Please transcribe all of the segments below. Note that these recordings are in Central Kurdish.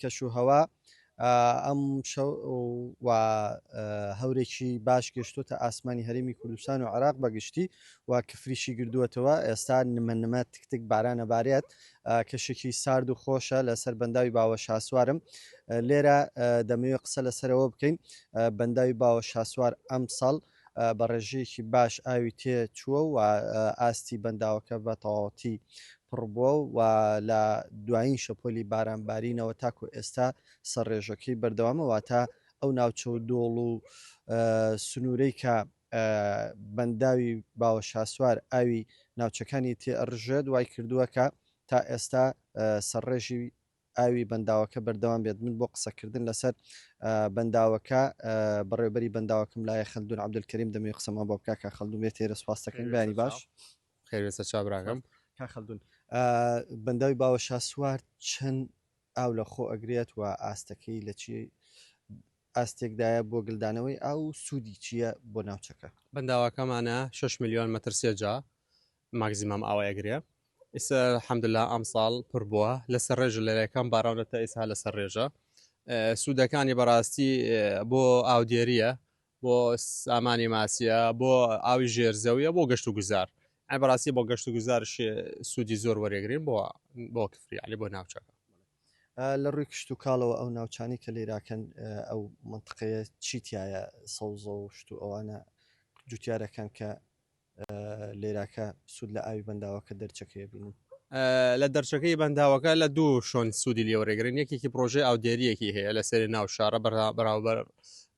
کەش و هەوا ئەم شەو و هەورێکی باش گەشتۆتە ئاسمانی هەرێمی کوردستان و عراق بەگشتی و کفریشی گردووەتەوە ئێستا نمە نمە تکتک بارانە بارێت کەشێکی سارد و خۆشە لەسەر بەنداوی باوە شاسوارم لێرە دەمەوێت قسە لەسەرەوە بکەین بەنداوی باوە شاسوار ئەم ساڵ بە ڕێژەیەکی باش ئاوی تێ چووە و ئاستی بەنداوەکە بە تەواوەتی پڕ بووە و لە دوایین شەپۆلی بارانبارینەوە تاکو ئێستا سەر ڕێژەکەی بەردەوامە واتە ئەو ناوچە و دۆڵ و سنوورەی کە بەنداوی باوە شاسوار ئاوی ناوچەکانی تێ ئەڕژێت وای کردووە کە تا ئێستا سەرڕێژی ئاوی بەنداوەکە بەردەوام بێت من بۆ قسەکردن لەسەر بەنداوەکە بەڕێوبەری بەنداوەکەم لایە خەلدون عەبدولکەریم دەمەوێت قسەمان بۆ بکا کاک خەلدون بێت تێرە سوپاس دەکەین بەیانی باش خێر بێت سەرچاو براکەم. کاک خەلدون بەنداوی باوە شاسوار چەند ئاو لە خۆ ئەگرێت و ئاستەکەی لە چی ئاستێکدایە بۆ گلدانەوەی ئاو و سوودی چییە بۆ ناوچەکە؟ بەنداوەکەمانە شەش ملیۆن مەتر سێجا ماکزیمەم ئاوای ئەگرێ ئیسە الحمدللە ئەمساڵ پر بووە لەسەر ڕێژە لە یەکەم باراونە تا ئیسا لەسەر ڕێژە سوودەکانی بەڕاستی بۆ ئاودێریە بۆ سامانی ماسیە بۆ ئاوی ژێر زەویە بۆ گەشت و گوزار ئەی بەڕاستی بۆ گەشت و گوزارش سوودی زۆر وەرێگرین بۆ بۆ کفری علی بۆ ناوچەکە. لە ڕووی کشتوکاڵەوە ئەو ناوچانەی کە لێراکەن ئەو منتقەیە چی تایە سەوزە و شت و ئەوانە جوتیارەکان کە لێراکە سوود لە ئاوی بەنداوەکە دەرچەکەی بینن. لە دەرچەکەی بەنداوەکە لە دوو شۆن سوودی لێوەرەگرن یەکێکی پرۆژەی ئاودێریەکی هەیە لە سەری ناو شارە بەراوبەر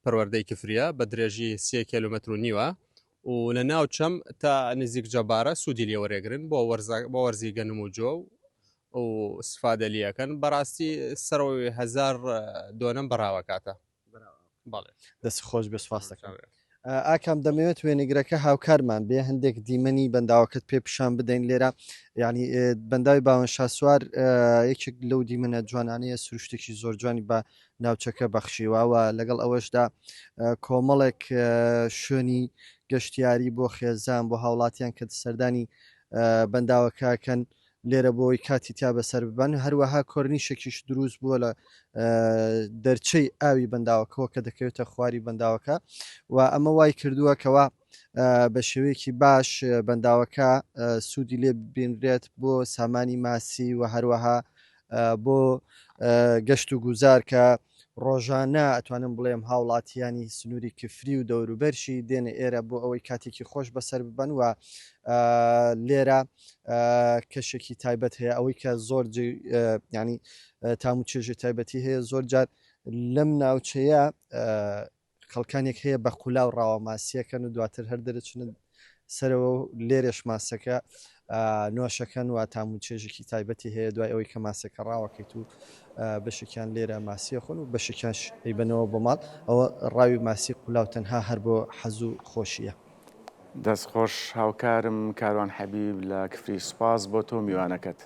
پەروەردەی کفریە بە درێژی سێ کیلومتر و نیوە و لە ناو چەم تا نزیک جەبارە سوودی لێوەرەگرن بۆ وەرزە بۆ وەرزی گەنم و جۆ و سفادە لیەکەن بەڕاستی سەرەوەی هەزار دۆنم بەراوەکاتە. بەڵێ دەست خۆش بێ سپاس دەکەم ئاکام دەمەوێت وێنەگرەکە هاوکارمان بێ هەندێک دیمەنی بەنداوەکەت پێ پیشان بدەین لێرە یعنی بەنداوی باوەن شاسوار یەکێک لەو دیمەنە جوانانەیە سروشتێکی زۆر جوانی بە ناوچەکە بەخشیوە و لەگەڵ ئەوەشدا کۆمەڵێک شوێنی گەشتیاری بۆ خێزان بۆ هاوڵاتیان کە سەردانی بەنداوەکەکەن لێرە بۆی کاتی تیا بەسەر ببەن، هەروەها کۆرنیشێکیش دروست بووە لە دەرچەی ئاوی بەنداوەکەوە کە دەکەوێتە خواری بەنداوەکە و ئەمە وای کردووە کەوا بە شێوەیەکی باش بەنداوەکە سوودی لێ بینرێت بۆ سامانی ماسی و هەروەها بۆ گەشت و گوزار کە ڕۆژانە ئەتوانم بڵێم هاوڵاتیانی سنووری کفری و دەوروبەرشی دێنە ئێرە بۆ ئەوەی کاتێکی خۆش بەسەر ببەن و لێرە کەشێکی تایبەت هەیە ئەوەی کە زۆر ینی تام و چێژی تایبەتی هەیە زۆر جار لەم ناوچەیە خەڵکانێک هەیە بە قولاو ڕاوە ماسیەکەن و دواتر هەر دەرچنە سەرەوە و لێرەش ماسەکە نۆشەکەن و تام و چێژێکی تایبەتی هەیە دوای ئەوەی کە ماسەکە ڕاوەکەیت و بەشێکیان لێرە ماسیە خۆن و بەشێکیانش ئەیبەنەوە بۆ ماڵ ئەوە ڕاوی ماسی قولاو تەنها هەر بۆ حەز و خۆشیە. دەست خۆش هاوکارم کاروان حەبیب لە کفری سوپاس بۆ تۆ میوانەکەت.